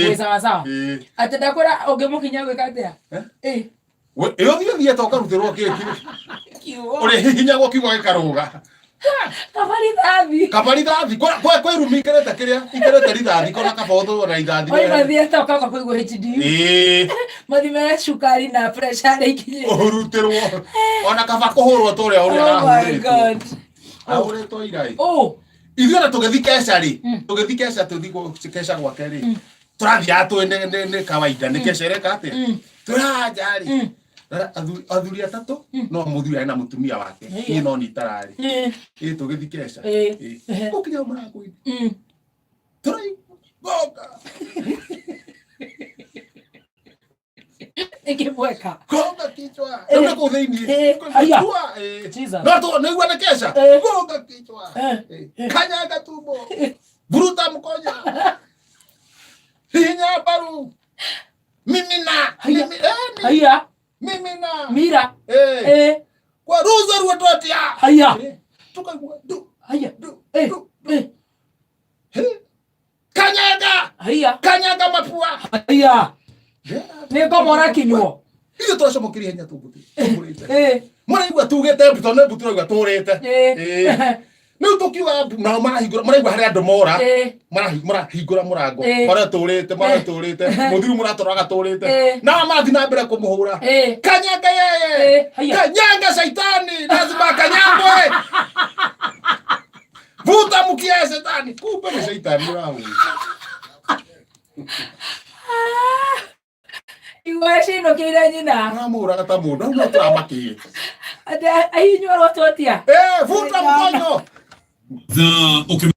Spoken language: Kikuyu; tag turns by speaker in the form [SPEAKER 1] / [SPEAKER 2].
[SPEAKER 1] Ĩ sawa sawa.
[SPEAKER 2] Ĩĩ.
[SPEAKER 1] Atĩ ndakwĩra ũngĩmũkinya gwĩka atĩa?
[SPEAKER 2] Eh?
[SPEAKER 1] Ĩ.
[SPEAKER 2] Ĩ ũthiĩ thieta ũkarutĩrwo kĩki.
[SPEAKER 1] Kiugo.
[SPEAKER 2] Ũrĩhihinyagwo kiugo gĩkarũga.
[SPEAKER 1] Kaba rithathi.
[SPEAKER 2] Kaba rithathi. Kwĩ irumi ikerete kĩrĩa ikerete rithathi kona kaba ũthũo na rithathi.
[SPEAKER 1] Oima thieta ũkamba kũigua HD.
[SPEAKER 2] Ĩĩ.
[SPEAKER 1] Mathime cukari na pressure harĩa ikinyĩte.
[SPEAKER 2] Ũrutĩrwo. Ona kaba kũhũrwo ta ũrĩa ũrĩa
[SPEAKER 1] Oh my
[SPEAKER 2] arahũrĩtwo.
[SPEAKER 1] God.
[SPEAKER 2] Ahũrĩtwo ira ĩ.
[SPEAKER 1] Oh.
[SPEAKER 2] Ithuĩ ona tũgĩthi keca rĩ,
[SPEAKER 1] Mm.
[SPEAKER 2] tũgĩthi keca tũthi keca gwake rĩ,
[SPEAKER 1] Mm.
[SPEAKER 2] tũrathiaga tũĩ nĩ kawaida nĩ keca ĩreka atĩa?
[SPEAKER 1] Mm.
[SPEAKER 2] Tũranja rĩ.
[SPEAKER 1] Mm.
[SPEAKER 2] Athuri atatũ
[SPEAKER 1] Mm.
[SPEAKER 2] no mũthuri arĩ na mũtumia wake
[SPEAKER 1] Ĩĩ.
[SPEAKER 2] niĩ no niĩ itararĩ
[SPEAKER 1] Ĩĩ.
[SPEAKER 2] ĩ tũgĩthi keca
[SPEAKER 1] Ĩĩ.
[SPEAKER 2] Ĩ.
[SPEAKER 1] Ehe.
[SPEAKER 2] Gũkinya mũrango-inĩ
[SPEAKER 1] Mm.
[SPEAKER 2] tũraigua gonga
[SPEAKER 1] Ĩkĩmweka.
[SPEAKER 2] gonga kichwa
[SPEAKER 1] Ĩĩ.
[SPEAKER 2] rĩu nĩ kũu thĩinĩ
[SPEAKER 1] Ĩĩ. Haiya.
[SPEAKER 2] Kichwa, ĩĩ.
[SPEAKER 1] Jesus.
[SPEAKER 2] no tũ nĩigua nĩ keca
[SPEAKER 1] Ĩĩ.
[SPEAKER 2] gonga kichwa
[SPEAKER 1] Eh.
[SPEAKER 2] Ĩĩ. kanyaga tumbo buruta mkojo hihinya mbaru mimina
[SPEAKER 1] Haiya.
[SPEAKER 2] Eh,
[SPEAKER 1] Haiya.
[SPEAKER 2] mimina
[SPEAKER 1] Mira.
[SPEAKER 2] Ĩĩ.
[SPEAKER 1] Ĩĩ.
[SPEAKER 2] Kwa ruzo ruo atia
[SPEAKER 1] Haiya.
[SPEAKER 2] tukaigua ndu
[SPEAKER 1] Haiya.
[SPEAKER 2] ndu
[SPEAKER 1] Ĩĩ.
[SPEAKER 2] ndu ndu.
[SPEAKER 1] Ĩĩ.
[SPEAKER 2] He. Kanyaga
[SPEAKER 1] Haiya.
[SPEAKER 2] kanyaga mapua
[SPEAKER 1] Haiya. Nĩ ngomora kinyuo.
[SPEAKER 2] Ithuĩ tũracomokirie hinya tũmbũrĩte
[SPEAKER 1] Ĩĩ.
[SPEAKER 2] mũraigua tugĩte mbu tondũ nĩ mbu tũraigua tũrĩte.
[SPEAKER 1] Ĩĩ.
[SPEAKER 2] Ĩĩ. Rĩu tũkiuga mbu nao marahingũra mũraigua harĩa andũ mora
[SPEAKER 1] Ĩĩ.
[SPEAKER 2] Marahingũra mũrango
[SPEAKER 1] Ĩĩ.
[SPEAKER 2] marĩa tũrĩte marĩa tũrĩte mũthuri mũratũraga tũrĩte
[SPEAKER 1] Ĩĩ.
[SPEAKER 2] nao marathiĩ na mbere kũmũhũra.
[SPEAKER 1] Ĩĩ.
[SPEAKER 2] Kanyaga yeye.
[SPEAKER 1] Ĩĩ. Haiya.
[SPEAKER 2] Kanyaga shaitani lazima kanyagwe vuta mkia ya shetani kumbe ni shaitani ũrahũra.
[SPEAKER 1] Igwa cinũkĩire nyina.
[SPEAKER 2] Ũramũhũraga ta mũndũ hau no tũramakĩte.
[SPEAKER 1] Atĩ ahinywo rotwo atia?
[SPEAKER 2] Eh, vuta mkono.
[SPEAKER 3] The okay.